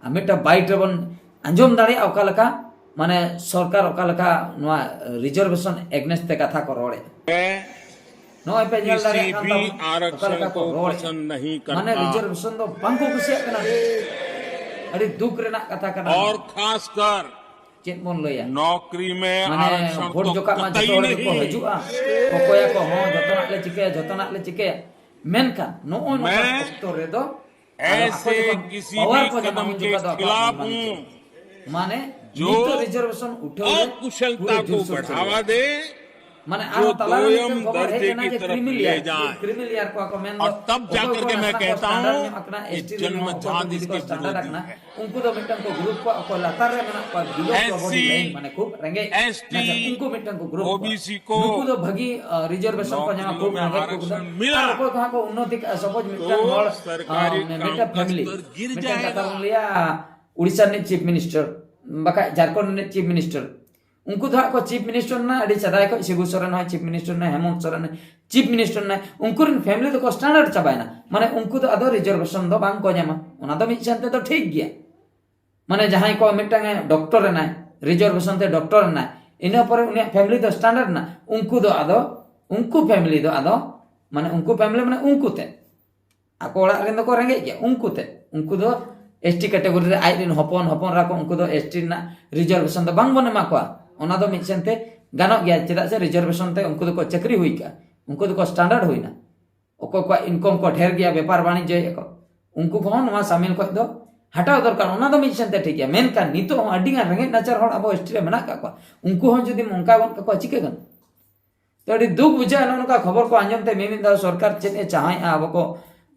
ᱟᱨ ᱢᱤᱫᱴᱟᱝ ᱵᱟᱭᱤᱴ ᱨᱮᱵᱚᱱ ᱟᱸᱡᱚᱢ ᱫᱟᱲᱮᱭᱟᱜᱼᱟ ᱚᱠᱟ ᱞᱮᱠᱟ, ᱢᱟᱱᱮ, ᱥᱚᱨᱠᱟᱨ ᱚᱠᱟ ᱞᱮᱠᱟ ᱱᱚᱣᱟ ᱨᱤᱡᱟᱨᱵᱷᱮᱥᱚᱱ ᱮᱜᱽᱱᱮᱥᱴ ᱛᱮ ᱠᱟᱛᱷᱟ ᱠᱚ ᱨᱚᱲᱮᱫ᱾ ᱱᱚᱜᱼᱚᱭ ᱯᱮ ᱧᱮᱞ ᱫᱟᱲᱮᱭᱟᱜ ᱠᱟᱱ ᱛᱟᱵᱚᱱ ᱚᱠᱟ ᱞᱮᱠᱟ ᱠᱚ ᱨᱚᱲᱮᱫ᱾ ᱢᱟᱱᱮ, ᱨᱤᱡᱟᱨᱵᱷᱮᱥᱚᱱ ᱫᱚ ᱵᱟᱝ ᱠᱚ ᱠᱩᱥᱤᱭᱟᱜ ᱠᱟᱱᱟ᱾ ᱟᱹᱰᱤ ᱫᱩᱠ ᱨᱮᱱᱟᱜ ᱠᱟᱛᱷᱟ ᱠᱟᱱᱟ᱾ ᱪᱮᱫ ᱵᱚᱱ ᱞᱟᱹᱭᱟ? ᱢᱟᱱᱮ, ᱵᱷᱳᱴ ᱡᱚᱠᱷᱟᱜ ᱢᱟ ᱡᱚᱛᱚ ᱦᱚᱲ ᱜᱮᱠᱚ ᱦᱤᱡᱩᱜᱼᱟ, ᱚᱠᱚᱭᱟᱠᱚ, "ᱦᱚᱸ, ᱡᱚᱛᱚᱱᱟᱜ ᱞᱮ ᱪᱤᱠᱟᱹᱭᱟ, ᱡᱚᱛᱚᱱᱟᱜ ᱞᱮ ᱪᱤᱠᱟᱹᱭᱟ᱾" ᱢᱮᱱᱠᱷᱟᱱ ᱱᱚᱜᱼᱚ ᱱᱚᱝᱠᱟᱱ ᱚᱠᱛᱚ ᱨᱮᱫᱚ ᱟᱫᱚ ᱟᱠᱚ ᱡᱚᱠᱷᱚᱱ ᱯᱟᱣᱟᱨ ᱠᱚ ᱧᱟᱢᱟ, ᱩᱱ ᱡᱚᱠᱷᱚᱱ ᱫᱚ ᱟᱠᱚᱣᱟᱜ ᱢᱚᱱ ᱢᱟᱹᱱ ᱪᱮᱫ? ᱢᱟᱱᱮ, ᱱᱤᱛᱚᱜ ᱨᱤᱡᱟᱨᱵᱷᱮᱥᱚᱱ ᱩᱴᱷᱟᱹᱣ ᱨᱮ ᱯᱩᱨᱟᱹ ᱡᱳᱨᱥᱳᱨ ᱪᱮᱥᱴᱟ᱾ ᱢᱟᱱᱮ ᱟᱨᱦᱚᱸ ᱛᱟᱞᱟ ᱨᱮ ᱢᱤᱫᱴᱟᱝ ᱠᱷᱚᱵᱚᱨ ᱦᱮᱡ ᱮᱱᱟ ᱡᱮ ᱠᱨᱤᱢᱤ ᱞᱮᱭᱟᱨ, ᱠᱨᱤᱢᱤ ᱞᱮᱭᱟᱨ ᱠᱚᱣᱟ ᱠᱚ ᱢᱮᱱᱫᱚ ᱚᱠᱚᱭ ᱠᱚ ᱱᱟᱥᱮᱱᱟᱜ ᱠᱚ ᱥᱴᱟᱱᱰᱟᱨᱰ ᱧᱚᱜ ᱟᱠᱟᱱᱟ, ᱮᱥᱴᱤ ᱨᱮᱱ ᱦᱚᱲ ᱠᱚ ᱡᱩᱫᱤ ᱠᱚ ᱥᱴᱟᱱᱰᱟᱨᱰ ᱟᱠᱟᱱᱟ, ᱩᱱᱠᱩ ᱫᱚ ᱢᱤᱫᱴᱟᱝ ᱠᱚ ᱜᱨᱩᱯ ᱠᱚᱣᱟ, ᱚᱠᱚᱭ ᱞᱟᱛᱟᱨ ᱨᱮ ᱢᱮᱱᱟᱜ ᱠᱚᱣᱟ, below poverty line, ᱢᱟᱱᱮ ᱠᱷᱩᱵ ᱨᱮᱸᱜᱮᱡ ᱱᱟᱪᱟᱨ, ᱩᱱᱠᱩ ᱢᱤᱫᱴᱟᱝ ᱠᱚ ᱜᱨᱩᱯ ᱠᱚᱣᱟ᱾ ᱱᱩᱠᱩ ᱫᱚ ᱵᱷᱟᱹᱜᱤ ᱨᱤᱡᱟᱨᱵᱷᱮᱥᱚᱱ ᱠᱚ ᱧᱟᱢᱟ, ᱠᱷᱩᱵ ᱨᱮᱸᱜᱮᱡ ᱠᱚ᱾ ᱟᱨ ᱚᱠᱚᱭ ᱠᱚ ᱦᱟᱸᱜ ᱠᱚ ᱩᱱᱱᱚᱛᱤ ᱠᱟᱜᱼᱟ, ᱥᱚᱯᱳᱡ ᱢᱤᱫᱴᱟᱝ ᱦᱚᱲ, ᱢᱤᱫᱴᱟᱝ ᱯᱷᱮᱢᱤᱞᱤ, ᱢᱤᱫᱴᱟᱝ ᱠᱟᱛᱷᱟ ᱵᱚᱱ ᱞᱟᱹᱭᱟ ᱩᱲᱤᱥᱥᱟ ᱨᱤᱱᱤᱡ ᱪᱤᱯ ᱢᱤᱱᱤᱥᱴᱟᱨ, ᱵᱟᱠᱷᱟᱡ ᱡᱷᱟᱲᱠᱷᱚᱸᱰ ᱨᱤᱱᱤᱡ ᱪᱤᱯ ᱢᱤᱱᱤᱥᱴᱟᱨ, ᱩᱱᱠᱩ ᱫᱚ ᱦᱟᱸᱜ ᱠᱚ ᱪᱤᱯ ᱢᱤᱱᱤᱥᱴᱟᱨ ᱨᱮᱱᱟᱜ ᱟᱹᱰᱤ ᱥᱮᱫᱟᱭ ᱠᱷᱚᱱ ᱥᱤᱵᱩ ᱥᱚᱨᱮᱱ ᱦᱚᱸ ᱪᱤᱯ ᱢᱤᱱᱤᱥᱴᱟᱨ ᱨᱮᱱᱟᱜ, ᱦᱮᱢᱚᱱᱛ ᱥᱚᱨᱮᱱ ᱪᱤᱯ ᱢᱤᱱᱤᱥᱴᱟᱨ ᱨᱮᱱᱟᱜ, ᱩᱱᱠᱩ ᱨᱮᱱ ᱯᱷᱮᱢᱤᱞᱤ ᱫᱚᱠᱚ ᱥᱴᱟᱱᱰᱟᱨᱰ ᱪᱟᱵᱟᱭᱮᱱᱟ, ᱢᱟᱱᱮ ᱩᱱᱠᱩ ᱫᱚ ᱟᱫᱚ ᱨᱤᱡᱟᱨᱵᱷᱮᱥᱚᱱ ᱫᱚ ᱵᱟᱝ ᱠᱚ ᱧᱟᱢᱟ᱾ ᱚᱱᱟ ᱫᱚ ᱢᱤᱫ ᱥᱮᱱ ᱛᱮᱫᱚ ᱴᱷᱤᱠ ᱜᱮᱭᱟ, ᱢᱟᱱᱮ ᱡᱟᱦᱟᱸᱭ ᱠᱚ ᱢᱤᱫᱴᱟᱝ ᱮ ᱰᱚᱠᱴᱚᱨ ᱮᱱᱟᱭ, ᱨᱤᱡᱟᱨᱵᱷᱮᱥᱚᱱ ᱛᱮ ᱰᱚᱠᱴᱚᱨ ᱮᱱᱟᱭ, ᱤᱱᱟᱹ ᱯᱚᱨᱮ ᱩᱱᱤᱭᱟᱜ ᱯᱷᱮᱢᱤᱞᱤ ᱫᱚ ᱥᱴᱟᱱᱰᱟᱨᱰ ᱮᱱᱟ, ᱩᱱᱠᱩ ᱫᱚ ᱟᱫᱚ, ᱩᱱᱠᱩ ᱯᱷᱮᱢᱤᱞᱤ ᱫᱚ ᱟᱫᱚ, ᱢᱟᱱᱮ ᱩᱱᱠᱩ ᱯᱷᱮᱢᱤᱞᱤ ᱢᱟᱱᱮ ᱩᱱᱠᱩ ᱛᱮ ᱟᱠᱚ ᱚᱲᱟᱜ ᱨᱮᱱ ᱫᱚᱠᱚ ᱨᱮᱸᱜᱮᱡ ᱜᱮᱭᱟ, ᱩᱱᱠᱩ ᱛᱮ, ᱩᱱᱠᱩ ᱫᱚ ᱮᱥᱴᱤ ᱠᱮᱴᱟᱜᱚᱨᱤ ᱨᱮ ᱟᱡ ᱨᱮᱱ ᱦᱚᱯᱚᱱ ᱦᱚᱯᱚᱱ ᱨᱟ ᱠᱚ, ᱩᱱᱠᱩ ᱫᱚ ᱮᱥᱴᱤ ᱨᱮᱱᱟᱜ ᱨᱤᱡᱟᱨᱵᱷᱮᱥᱚᱱ ᱫᱚ ᱵᱟᱝ ᱵᱚᱱ ᱮᱢᱟ ᱠᱚᱣᱟ᱾ ᱚᱱᱟ ᱫᱚ ᱢᱤᱫ ᱥᱮᱱ ᱛᱮ ᱜᱟᱱᱚᱜ ᱜᱮᱭᱟ, ᱪᱮᱫᱟᱜ ᱥᱮ ᱨᱤᱡᱟᱨᱵᱷᱮᱥᱚᱱ ᱛᱮ ᱩᱱᱠᱩ ᱫᱚᱠᱚ ᱪᱟᱹᱠᱨᱤ ᱦᱩᱭ ᱠᱟᱜᱼᱟ, ᱩᱱᱠᱩ ᱫᱚᱠᱚ ᱥᱴᱟᱱᱰᱟᱨᱰ ᱦᱩᱭᱱᱟ, ᱚᱠᱚᱭ ᱠᱚᱣᱟᱜ ᱤᱱᱠᱚᱢ ᱠᱚ ᱰᱷᱮᱨ ᱜᱮᱭᱟ, ᱵᱮᱯᱟᱨ ᱵᱟᱱᱤᱡᱽᱡᱚᱭᱮᱫ ᱠᱚ, ᱩᱱᱠᱩ ᱠᱚᱦᱚᱸ ᱱᱚᱣᱟ ᱥᱟᱢᱤᱞ ᱠᱷᱚᱡ ᱫᱚ ᱦᱟᱴᱟᱣ ᱫᱚᱨᱠᱟᱨ, ᱚᱱᱟ ᱫᱚ ᱢᱤᱫ ᱥᱮᱱ ᱛᱮ ᱴᱷᱤᱠ ᱜᱮᱭᱟ᱾ ᱢᱮᱱᱠᱷᱟᱱ ᱱᱤᱛᱚᱜ ᱦᱚᱸ ᱟᱹᱰᱤ ᱜᱟᱱ ᱨᱮᱸᱜᱮᱡ ᱱᱟᱪᱟᱨ ᱦᱚᱲ ᱟᱵᱚ ᱮᱥᱴᱤ ᱨᱮ ᱢᱮᱱᱟᱜ ᱠᱟᱜ ᱠᱚᱣᱟ, ᱩᱱᱠᱩ ᱦᱚᱸ ᱡᱩᱫᱤ ᱚᱱᱠᱟ ᱜᱚᱫ ᱠᱟᱠᱚᱣᱟ, ᱪᱤᱠᱟᱹ ᱜᱟᱱᱚᱜᱼᱟ? ᱛᱚ ᱟᱹᱰᱤ ᱫᱩᱠ ᱵᱩᱡᱷᱟᱹᱜᱼᱟ ᱱᱚᱜᱼᱚ ᱱᱚᱝᱠᱟ ᱠᱷᱚᱵᱚᱨ ᱠᱚ ᱟᱸᱡᱚᱢ ᱛᱮ᱾ ᱢᱤᱢᱤᱫ ᱫᱷᱟᱣ ᱥᱚᱨᱠᱟᱨ ᱪᱮᱫ ᱮ ᱪᱟᱦᱟᱣᱮᱫᱼᱟ ᱟᱵᱚ ᱠᱚ,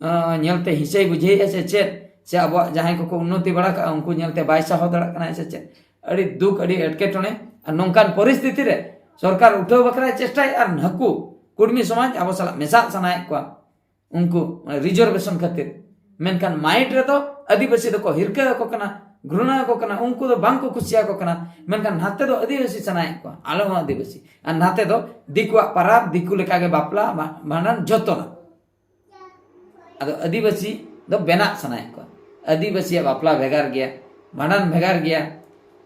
ᱟᱸ, ᱧᱮᱞᱛᱮ ᱦᱤᱥᱟᱹᱭ ᱵᱩᱡᱷᱟᱹᱣᱮᱫᱼᱟ ᱥᱮ ᱪᱮᱫ, ᱥᱮ ᱟᱵᱚᱣᱟᱜ ᱡᱟᱦᱟᱸᱭ ᱠᱚᱠᱚ ᱩᱱᱱᱚᱛᱤ ᱵᱟᱲᱟ ᱠᱟᱜᱼᱟ ᱩᱱᱠᱩ ᱧᱮᱞᱛᱮ ᱵᱟᱭ ᱥᱟᱦᱟᱣ ᱫᱟᱲᱮᱭᱟᱜ ᱠᱟᱱᱟ ᱥᱮ ᱪᱮᱫ? ᱟᱹᱰᱤ ᱫᱩᱠ, ᱟᱹᱰᱤ ᱮᱴᱠᱮᱴᱚᱬᱮ᱾ ᱟᱨ ᱱᱚᱝᱠᱟᱱ ᱯᱚᱨᱤᱥᱛᱷᱤᱛᱤ ᱨᱮ ᱥᱚᱨᱠᱟᱨ ᱩᱴᱷᱟᱹᱣ ᱵᱟᱠᱷᱨᱟᱭ ᱪᱮᱥᱴᱟᱭᱮᱫᱼᱟ, ᱟᱨ ᱱᱟᱹᱠᱩ ᱠᱩᱲᱢᱤ ᱥᱚᱢᱟᱡᱽ ᱟᱵᱚ ᱥᱟᱞᱟᱜ ᱢᱮᱥᱟᱜ ᱥᱟᱱᱟᱭᱮᱫ ᱠᱚᱣᱟ ᱩᱱᱠᱩ, ᱢᱟᱱᱮ, ᱨᱤᱡᱟᱨᱵᱷᱮᱥᱚᱱ ᱠᱷᱟᱹᱛᱤᱨ᱾ ᱢᱮᱱᱠᱷᱟᱱ ᱢᱟᱭᱤᱱᱰ ᱨᱮᱫᱚ ᱟᱹᱫᱤᱵᱟᱹᱥᱤ ᱫᱚᱠᱚ ᱦᱤᱨᱠᱟᱹ ᱟᱠᱚ ᱠᱟᱱᱟ, ᱜᱷᱨᱚᱬᱟ ᱟᱠᱚ ᱠᱟᱱᱟ, ᱩᱱᱠᱩ ᱫᱚ ᱵᱟᱝ ᱠᱚ ᱠᱩᱥᱤᱭᱟᱠᱚ ᱠᱟᱱᱟ᱾ ᱢᱮᱱᱠᱷᱟᱱ ᱱᱟᱛᱮ ᱫᱚ ᱟᱹᱫᱤᱵᱟᱹᱥᱤ ᱥᱟᱱᱟᱭᱮᱫ ᱠᱚᱣᱟ, ᱟᱞᱮ ᱦᱚᱸ ᱟᱹᱫᱤᱵᱟᱹᱥᱤ᱾ ᱟᱨ ᱱᱟᱛᱮ ᱫᱚ ᱫᱤᱠᱩᱣᱟᱜ ᱯᱟᱨᱟᱵᱽ, ᱫᱤᱠᱩ ᱞᱮᱠᱟᱜᱮ ᱵᱟᱯᱞᱟ, ᱵᱷᱟ-, ᱵᱷᱟᱸᱰᱟᱱ, ᱡᱚᱛᱚᱱᱟᱜ᱾ ᱟᱫᱚ ᱟᱹᱫᱤᱵᱟᱹᱥᱤ ᱫᱚ ᱵᱮᱱᱟᱜ ᱥᱟᱱᱟᱭᱮᱫ ᱠᱚᱣᱟ᱾ ᱟᱹᱫᱤᱵᱟᱹᱥᱤᱭᱟᱜ ᱵᱟᱯᱞᱟ ᱵᱷᱮᱜᱟᱨ ᱜᱮᱭᱟ, ᱵᱷᱟᱸᱰᱟᱱ ᱵᱷᱮᱜᱟᱨ ᱜᱮᱭᱟ,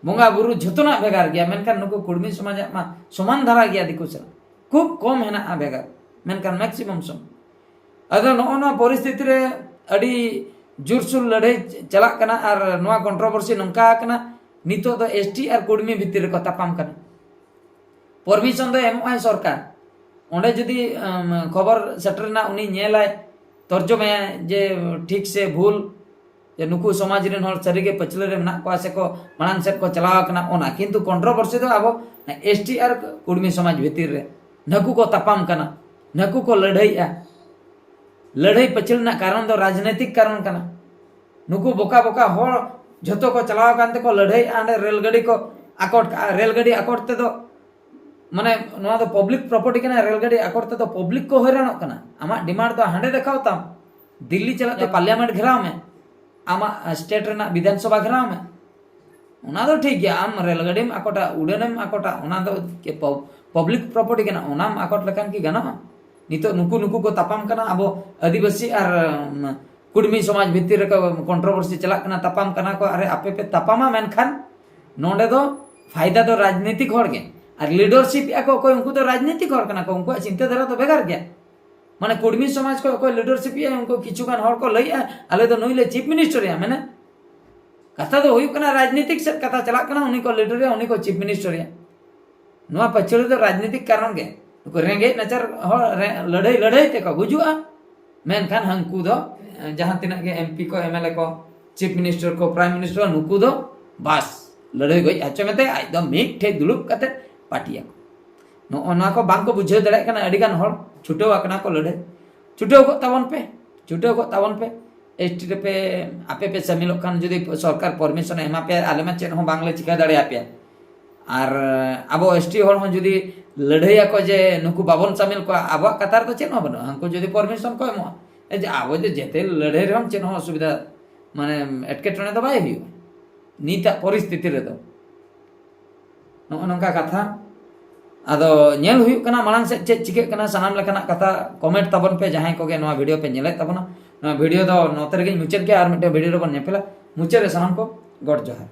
ᱵᱚᱸᱜᱟ ᱵᱩᱨᱩ ᱡᱷᱚᱛᱚᱱᱟᱜ ᱵᱷᱮᱜᱟᱨ ᱜᱮᱭᱟ, ᱢᱮᱱᱠᱷᱟᱱ ᱱᱩᱠᱩ ᱠᱩᱲᱢᱤ ᱥᱚᱢᱟᱡᱟᱜ ᱢᱟ ᱥᱚᱢᱟᱱ ᱫᱷᱟᱨᱟ ᱜᱮᱭᱟ ᱫᱤᱠᱩ ᱥᱟᱞᱟᱜ, ᱠᱷᱩᱵ ᱠᱚᱢ ᱦᱮᱱᱟᱜᱼᱟ ᱵᱷᱮᱜᱟᱨ, ᱢᱮᱱᱠᱷᱟᱱ ᱢᱮᱠᱥᱤᱢᱟᱢ ᱥᱚᱢᱟᱱ᱾ ᱟᱫᱚ ᱱᱚᱜᱼᱚ ᱱᱚᱣᱟ ᱯᱚᱨᱤᱥᱛᱷᱤᱛᱤ ᱨᱮ ᱟᱹᱰᱤ ᱡᱳᱨᱥᱳᱨ ᱞᱟᱹᱲᱦᱟᱹᱭ ᱪᱟᱞᱟᱜ ᱠᱟᱱᱟ ᱟᱨ ᱱᱚᱣᱟ ᱠᱚᱱᱴᱨᱳᱵᱷᱟᱨᱥᱤ ᱱᱚᱝᱠᱟ ᱟᱠᱟᱱᱟ, ᱱᱤᱛᱚᱜ ᱫᱚ ᱮᱥᱴᱤ ᱟᱨ ᱠᱩᱲᱢᱤ ᱵᱷᱤᱛᱤᱨ ᱨᱮᱠᱚ ᱛᱟᱯᱟᱢ ᱠᱟᱱᱟ᱾ ᱯᱚᱨᱢᱤᱥᱚᱱ ᱫᱚ ᱮᱢᱚᱜᱼᱟᱭ ᱥᱚᱨᱠᱟᱨ, ᱚᱸᱰᱮ ᱡᱩᱫᱤ, ᱟᱢ, ᱠᱷᱚᱵᱚᱨ ᱥᱮᱴᱮᱨ ᱮᱱᱟ, ᱩᱱᱤ ᱧᱮᱞᱟᱭ, ᱛᱚᱨᱡᱚᱢᱟᱭᱟᱭ ᱡᱮ ᱴᱷᱤᱠ ᱥᱮ ᱵᱷᱩᱞ, ᱡᱮ ᱱᱩᱠᱩ ᱥᱚᱢᱟᱡᱽ ᱨᱮᱱ ᱦᱚᱲ ᱥᱟᱹᱨᱤᱜᱮ ᱯᱟᱹᱪᱷᱞᱟᱹ ᱨᱮ ᱢᱮᱱᱟᱜ ᱠᱚᱣᱟ ᱥᱮᱠᱚ ᱢᱟᱲᱟᱝ ᱥᱮᱫ ᱠᱚ ᱪᱟᱞᱟᱣ ᱟᱠᱟᱱᱟ, ᱚᱱᱟ᱾ ᱠᱤᱱᱛᱩ ᱠᱚᱱᱴᱨᱳᱵᱷᱟᱨᱥᱤ ᱫᱚ ᱟᱵᱚ ᱮᱥᱴᱤ ᱟᱨ ᱠᱩᱲᱢᱤ ᱥᱚᱢᱟᱡᱽ ᱵᱷᱤᱛᱤᱨ ᱨᱮ ᱱᱟᱹᱠᱩ ᱠᱚ ᱛᱟᱯᱟᱢ ᱠᱟᱱᱟ, ᱱᱟᱹᱠᱩ ᱠᱚ ᱞᱟᱹᱲᱦᱟᱹᱭᱮᱜᱼᱟ᱾ ᱞᱟᱹᱲᱦᱟᱹᱭ ᱯᱟᱹᱪᱷᱞᱟᱹ ᱨᱮᱱᱟᱜ ᱠᱟᱨᱚᱱ ᱫᱚ ᱨᱟᱡᱽᱱᱳᱭᱛᱤᱠ ᱠᱟᱨᱚᱱ ᱠᱟᱱᱟ᱾ ᱱᱩᱠᱩ ᱵᱚᱠᱟ ᱵᱚᱠᱟ ᱦᱚᱲ ᱡᱷᱚᱛᱚ ᱠᱚ ᱪᱟᱞᱟᱣ ᱟᱠᱟᱱ ᱛᱮᱠᱚ ᱞᱟᱹᱲᱦᱟᱹᱭᱮᱜᱼᱟ, ᱚᱸᱰᱮ ᱨᱮᱞ ᱜᱟᱹᱰᱤ ᱠᱚ ᱟᱠᱚᱴ ᱠᱟᱜᱼᱟ᱾ ᱨᱮᱞ ᱜᱟᱹᱰᱤ ᱟᱠᱚᱴ ᱛᱮᱫᱚ, ᱢᱟᱱᱮ, ᱱᱚᱣᱟ ᱫᱚ ᱯᱟᱵᱽᱞᱤᱠ ᱯᱨᱚᱯᱟᱨᱴᱤ ᱠᱟᱱᱟ, ᱨᱮᱞ ᱜᱟᱹᱰᱤ ᱟᱠᱚᱴ ᱛᱮᱫᱚ ᱯᱟᱵᱽᱞᱤᱠ ᱠᱚ ᱦᱚᱭᱨᱟᱱᱚᱜ ᱠᱟᱱᱟ᱾ ᱟᱢᱟᱜ ᱰᱤᱢᱟᱱᱰ ᱫᱚ ᱦᱟᱸᱰᱮ ᱫᱮᱠᱷᱟᱣ ᱛᱟᱢ, ᱫᱤᱞᱞᱤ ᱪᱟᱞᱟᱜ ᱛᱮ ᱯᱟᱨᱞᱤᱭᱟᱢᱮᱱᱴ ᱜᱷᱮᱨᱟᱣ ᱢᱮ, ᱟᱢᱟᱜ ᱥᱴᱮᱴ ᱨᱮᱱᱟᱜ ᱵᱤᱫᱷᱟᱱ ᱥᱚᱵᱷᱟ ᱜᱷᱮᱨᱟᱣ ᱢᱮ᱾ ᱚᱱᱟ ᱫᱚ ᱴᱷᱤᱠ ᱜᱮᱭᱟ, ᱟᱢ ᱨᱮᱞ ᱜᱟᱹᱰᱤᱢ ᱟᱠᱚᱴᱟ, ᱩᱰᱟᱹᱱᱮᱢ ᱟᱠᱚᱴᱟ, ᱚᱱᱟ ᱫᱚ ᱯᱟᱵᱽᱞᱤᱠ ᱯᱨᱚᱯᱟᱨᱴᱤ ᱠᱟᱱᱟ, ᱚᱱᱟᱢ ᱟᱠᱚᱴ ᱞᱮᱠᱷᱟᱱ ᱠᱤ ᱜᱟᱱᱚᱜᱼᱟ? ᱱᱤᱛᱚᱜ ᱱᱩᱠᱩ ᱱᱩᱠᱩ ᱠᱚ ᱛᱟᱯᱟᱢ ᱠᱟᱱᱟ, ᱟᱵᱚ ᱟᱹᱫᱤᱵᱟᱹᱥᱤ ᱟᱨ, ᱩᱢ, ᱠᱩᱲᱢᱤ ᱥᱚᱢᱟᱡᱽ ᱵᱷᱤᱛᱤᱨ ᱨᱮᱠᱚ ᱠᱚᱱᱴᱨᱳᱵᱷᱟᱨᱥᱤ ᱪᱟᱞᱟᱜ ᱠᱟᱱᱟ, ᱛᱟᱯᱟᱢ ᱠᱟᱱᱟ ᱠᱚ᱾ ᱟᱨᱮ, ᱟᱯᱮ ᱯᱮ ᱛᱟᱯᱟᱢᱟ, ᱢᱮᱱᱠᱷᱟᱱ ᱱᱚᱰᱮ ᱫᱚ ᱯᱷᱟᱭᱫᱟ ᱫᱚ ᱨᱟᱡᱽᱱᱤᱛᱤᱠ ᱦᱚᱲ ᱜᱮ, ᱟᱨ ᱞᱤᱰᱟᱨᱥᱤᱯ ᱮᱫᱼᱟ ᱠᱚ ᱚᱠᱚᱭ, ᱩᱱᱠᱩ ᱫᱚ ᱨᱟᱡᱽᱱᱤᱛᱤᱠ ᱦᱚᱲ ᱠᱟᱱᱟ ᱠᱚ, ᱩᱱᱠᱩᱣᱟᱜ ᱪᱤᱱᱛᱟᱹ ᱫᱷᱟᱨᱟ ᱫᱚ ᱵᱷᱮᱜᱟᱨ ᱜᱮᱭᱟ᱾ ᱢᱟᱱᱮ, ᱠᱩᱲᱢᱤ ᱥᱚᱢᱟᱡᱽ ᱠᱷᱚᱱ ᱚᱠᱚᱭ ᱞᱤᱰᱟᱨᱥᱤᱯ ᱮᱫᱼᱟ, ᱩᱱᱠᱩ ᱠᱤᱪᱷᱩ ᱜᱟᱱ ᱦᱚᱲ ᱠᱚ ᱞᱟᱹᱭᱮᱫᱼᱟ, "ᱟᱞᱮ ᱫᱚ ᱱᱩᱭ ᱞᱮ ᱪᱤᱯ ᱢᱤᱱᱤᱥᱴᱟᱨᱮᱭᱟ", ᱢᱟᱱᱮ, ᱠᱟᱛᱷᱟ ᱫᱚ ᱦᱩᱭᱩᱜ ᱠᱟᱱᱟ, ᱨᱟᱡᱽᱱᱤᱛᱤᱠ ᱥᱮᱫ ᱠᱟᱛᱷᱟ ᱪᱟᱞᱟᱜ ᱠᱟᱱᱟ, ᱩᱱᱤ ᱠᱚ ᱞᱤᱰᱟᱨᱮᱭᱟ, ᱩᱱᱤ ᱠᱚ ᱪᱤᱯ ᱢᱤᱱᱤᱥᱴᱟᱨᱮᱭᱟ᱾ ᱱᱚᱣᱟ ᱯᱟᱹᱪᱷᱞᱟᱹ ᱫᱚ ᱨᱟᱡᱽᱱᱤᱛᱤᱠ ᱠᱟᱨᱚᱱ ᱜᱮ᱾ ᱱᱩᱠᱩ ᱨᱮᱸᱜᱮᱡ ᱱᱟᱪᱟᱨ ᱦᱚᱲ ᱨᱮ-, ᱞᱟᱹᱲᱦᱟᱹᱭ ᱞᱟᱹᱲᱦᱟᱹᱭ ᱛᱮᱠᱚ ᱜᱩᱡᱩᱜᱼᱟ, ᱢᱮᱱᱠᱷᱟᱱ ᱦᱟᱹᱱᱠᱩ ᱫᱚ, ᱮ, ᱡᱟᱦᱟᱸ ᱛᱤᱱᱟᱹᱜ ᱜᱮ ᱮᱢ ᱯᱤ ᱠᱚ, ᱮᱢ ᱮᱞ ᱮ ᱠᱚ, ᱪᱤᱯ ᱢᱤᱱᱤᱥᱴᱟᱨ ᱠᱚ, ᱯᱨᱟᱭᱤᱢ ᱢᱤᱱᱤᱥᱴᱟᱨ, ᱱᱩᱠᱩ ᱫᱚ ᱵᱟᱥ, ᱞᱟᱹᱲᱦᱟᱹᱭ ᱜᱚᱡ ᱦᱚᱪᱚ ᱢᱮᱛᱮ ᱟᱡ ᱫᱚ ᱢᱤᱫ ᱴᱷᱮᱡ ᱫᱩᱲᱩᱵ ᱠᱟᱛᱮ ᱯᱟᱹᱴᱤᱭᱟᱠᱚ᱾ ᱱᱚᱜᱼᱚ ᱱᱚᱣᱟ ᱠᱚ ᱵᱟᱝ ᱠᱚ ᱵᱩᱡᱷᱟᱹᱣ ᱫᱟᱲᱮᱭᱟᱜ ᱠᱟᱱᱟ᱾ ᱟᱹᱰᱤ ᱜᱟᱱ ᱦᱚᱲ ᱪᱷᱩᱴᱟᱹᱣ ᱟᱠᱟᱱᱟ ᱠᱚ ᱞᱟᱹᱲᱦᱟᱹᱭ᱾ ᱪᱷᱩᱴᱟᱹᱣ ᱠᱚᱜ ᱛᱟᱵᱚᱱ ᱯᱮ, ᱪᱷᱩᱴᱟᱹᱣ ᱠᱚᱜ ᱛᱟᱵᱚᱱ ᱯᱮ᱾ ᱮᱥ ᱴᱤ ᱨᱮᱯᱮ, ᱟᱯᱮ ᱯᱮ ᱥᱟᱹᱢᱤᱞᱚᱜ ᱠᱷᱟᱱ, ᱡᱩᱫᱤ ᱥᱚᱨᱠᱟᱨ ᱯᱟᱨᱢᱤᱥᱚᱱ ᱮ ᱮᱢᱟ ᱯᱮᱭᱟ, ᱟᱞᱮ ᱢᱟ ᱪᱮᱫ ᱦᱚᱸ ᱵᱟᱝᱞᱮ ᱪᱤᱠᱟᱹ ᱫᱟᱲᱮᱭᱟᱯᱮᱭᱟ᱾ ᱟᱨ ᱟᱵᱚ ᱮᱥ ᱴᱤ ᱦᱚᱲ ᱦᱚᱸ ᱡᱩᱫᱤ ᱞᱟᱹᱲᱦᱟᱹᱭᱟᱠᱚ ᱡᱮ ᱱᱩᱠᱩ ᱵᱟᱵᱚᱱ ᱥᱟᱹᱢᱤᱞ ᱠᱚᱣᱟ, ᱟᱵᱚᱣᱟᱜ ᱠᱟᱛᱷᱟ ᱨᱮᱫᱚ ᱪᱮᱫ ᱦᱚᱸ ᱵᱟᱹᱱᱩᱜᱼᱟ, ᱦᱟᱹᱱᱠᱩ ᱡᱩᱫᱤ ᱯᱟᱨᱢᱤᱥᱚᱱ ᱠᱚ ᱮᱢᱚᱜᱼᱟ᱾ ᱮ ᱡᱮ ᱟᱵᱚ ᱡᱮ ᱡᱮᱛᱮ ᱞᱟᱹᱲᱦᱟᱹᱭ ᱨᱮᱦᱚᱸ ᱪᱮᱫ ᱦᱚᱸ ᱚᱥᱩᱵᱤᱫᱷᱟ, ᱢᱟᱱᱮ, ᱮᱴᱠᱮᱴᱚᱬᱮ ᱫᱚ ᱵᱟᱭ ᱦᱩᱭᱩᱜᱼᱟ ᱱᱤᱛᱟᱜ ᱯᱚᱨᱤᱥᱛᱷᱤᱛᱤ ᱨᱮᱫᱚ᱾ ᱱᱚᱜᱼᱚ ᱱᱚᱝᱠᱟ ᱠᱟᱛᱷᱟ᱾ ᱟᱫᱚ ᱧᱮᱞ ᱦᱩᱭᱩᱜ ᱠᱟᱱᱟ ᱢᱟᱲᱟᱝ ᱥᱮᱫ ᱪᱮᱫ ᱪᱤᱠᱟᱹᱜ ᱠᱟᱱᱟ, ᱥᱟᱱᱟᱢ ᱞᱮᱠᱟᱱᱟᱜ ᱠᱟᱛᱷᱟ ᱠᱚᱢᱮᱱᱴ ᱛᱟᱵᱚᱱ ᱯᱮ, ᱡᱟᱦᱟᱸᱭ ᱠᱚᱜᱮ ᱱᱚᱣᱟ ᱵᱷᱤᱰᱤᱭᱳ ᱯᱮ ᱧᱮᱞᱮᱫ ᱛᱟᱵᱚᱱᱟ᱾ ᱱᱚᱣᱟ ᱵᱷᱤᱰᱤᱭᱳ ᱫᱚ ᱱᱚᱛᱮ ᱨᱮᱜᱮᱧ ᱢᱩᱪᱟᱹᱫ ᱜᱮᱭᱟ, ᱟᱨ ᱢᱤᱫᱴᱮᱱ ᱵᱷᱤᱰᱤᱭᱳ ᱨᱮᱵᱚᱱ ᱧᱮᱯᱮᱞᱟ᱾ ᱢᱩᱪᱟᱹᱫ ᱨᱮ ᱥᱟᱱᱟᱢ ᱠᱚ ᱜᱚᱰ ᱡᱚᱦᱟᱨ᱾